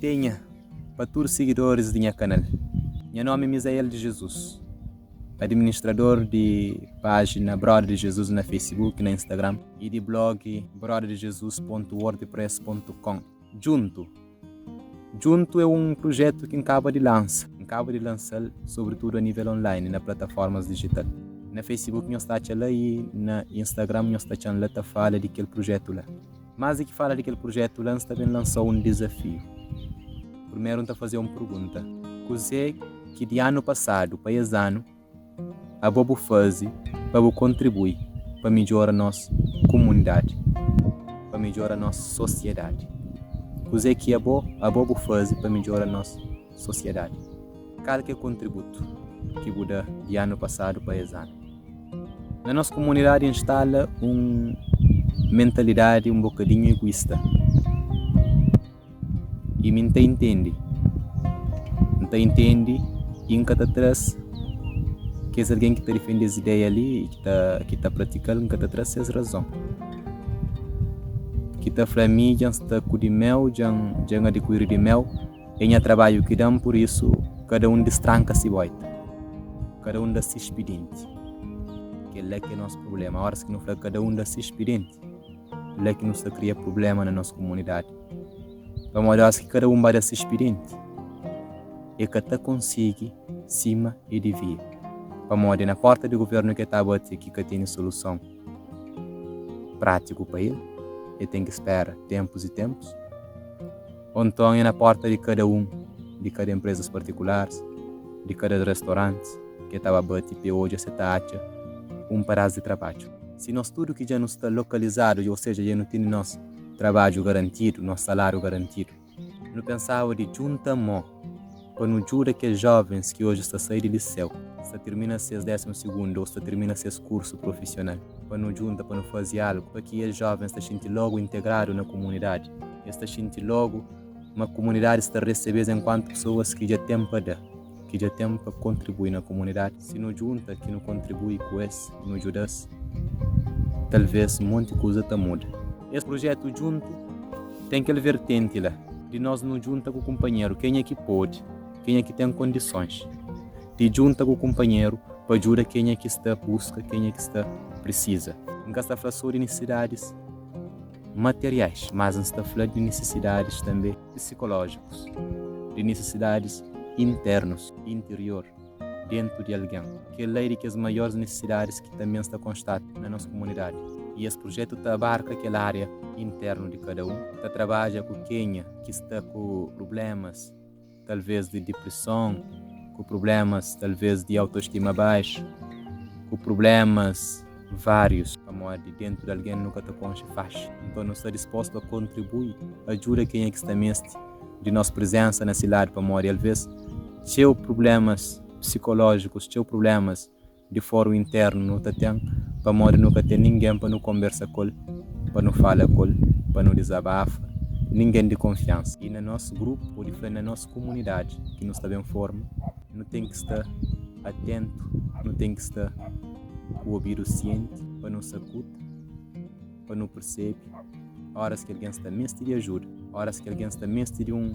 Mantenha pa tudu sigidoris di nha kanal. Nha nomi é Misael de Jesus, administrador di pájina Broda de Jesus na Facebook, na Instagram y di blog brodadejesus.wordpress.com. Djuntu Djuntu é un prujétu ki N kaba di lansa. N kaba di lansa-l sobritudu a nível online, na plataformas dijital. Na Facebook nhos ta atxa la y na Instagram nhos ta atxa-m la ta fala di kel prujétu la. Más di ki fala di kel prujétu la, N sta ben lansa-u un dizafiu. Primeru N ta faze-u un pergunta, Kuzê ki di anu pasadu pa es anu abo bu faze pa bu kontribui pa midjora nos kumunidadi, pa midjora nos sosiedadi? Kuzê ki abo abo bu faze pa midjora nos sosiedadi? Kal ki é kontributu ki bu da di anu pasadu pa es anu? Na nos kumunidadi instala un mentalidadi un bokadinhu iguista. I mi N ta intende. N ta intende i N ka ta tra-s kes algen ki ta difende es ideia li i ki ta ki ta pratika-l, N ka ta tra-s ses razon. Ki ta fla mi dja N sta ku di meu, dja N dja N adikuiri di meu, é nha trabadju ki da-m, pur isu kada un distranka si boita, kada un da si spidinti. Kel-la ki é nos prubléma, óras ki nu fla kada un da si spidinti, la ki nu sta kria prubléma na nos kumunidadi. Pamodi óras ki kada un ba da se spirienti, e ka ta konsigi sima e divia. Pamodi na porta di guvernu ki e ta bati ki ka tene soluson pratiku pa el, e ten ki spera tempus i tempus. Ô nton e na porta di kada un, di kada enprezas partikularis, di kada restorantis ki e ta ba bati pa e odja si e ta atxa un padas di trabadju. Si nos tudu ki dja nu sta lokalizadu, ô seja dja nu tene nos trabadju garantidu, nos saláriu garantidu. Nu pensaba di djunta mô pa nu djuda kes jóvens ki oji sta sai di liseu, sta tirmina ses désimu sigundu ô sta tirmina ses kursu profisional, pa nu djunta pa nu faze algu pa ki es jóvens ta xinti lógu integradu na kumunidadi, es ta xinti lógu ma kumunidadi sta resebe-s enkuantu pesoas ki dja ten pa da. Ki dja ten pa kontribui na komunidadi. Si nu djunta ki nu kontribui ku es, nu djuda-s, talvês monti kuza ta muda. Es prujétu djuntu ten kel vertenti la di nos nu djunta ku kunpanheru, kenha ki pode, kenha ki ten kondisons di djunta ku kunpanheru pa djuda kenha ki sta buska, kenha ki sta prisiza. N ka sta fla sô di nisisidadis materiais, mas N sta fla di nisisidadis tanbê psikolójikus, di nisisidadis internus, interior, dentu di algen. Kel-la é di kes maiores nisisidadis ki tanben sta konstata na nos kumunidadi. Y es prujetu ta abarka kel ária internu di kada un, ta trabadja ku kenha ki sta ku prublémas, talvês di diprison, ku prublémas talvês di autostima baxu, ku prublémas várius, pamodi dentu di algen nu ka ta konxe faxi. Nton nu sta dispostu a kontribui, ajuda kenha ki sta meste di nos prizensa na si ladu, pamodi alvês txeu prublémas psikolójikus, txeu prublémas Di foru internu nu ta ten pamodi nu ka ten ningen pa nu konbersa ku el, pa nu fala ku el, pa nu dizabafa, ningen di konfiansa. I na nos grupu, pode fla na nos kumunidadi ki nu sta ben forma, nu ten ki sta atentu, nu ten ki sta ku obidu sienti pa nu sakuta, pa nu persebe óras ki algen sta meste di ajuda, óras ki algen sta meste di un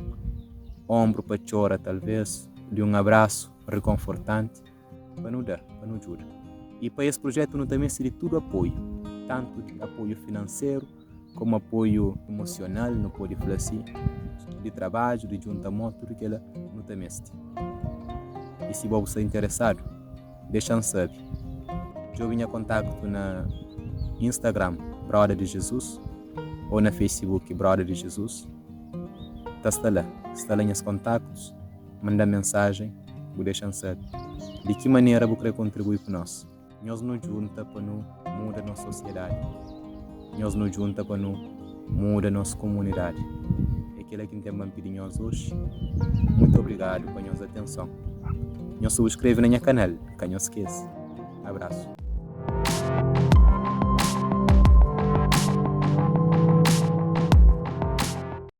onbru pa txora talvês, di un abrasu rekonfortanti. Pa nu da, pa nu djuda. I pa es projetu nu ta meste di tudu apoiu, tantu di apoiu finanseru komu apoiu emosional, nu pode fla si, di trabadju, di djunta mô, tudu kela nu ta meste. I si bo bu sta interesadu, dexa-m sabe. Djobe nha kontaktu na Instagram, Broda di Jizus, ô na Facebook, Broda di Jizus. Ta sta la, sta la nhas kontaktus. Manda-m mensajen, bu dexa-m sabe di ki manera bu kre kontribui ku nos. Nhos nu djunta pa nu muda nos sosiedadi. Nhos nu djunta pa nu muda nos kumunidadi. É kela ki N ten pa N pidi nhos oxi. Mutu obrigadu pa nhos atenson. Nhos subskreve na nha kanal, ka nhos skese. Abrasu.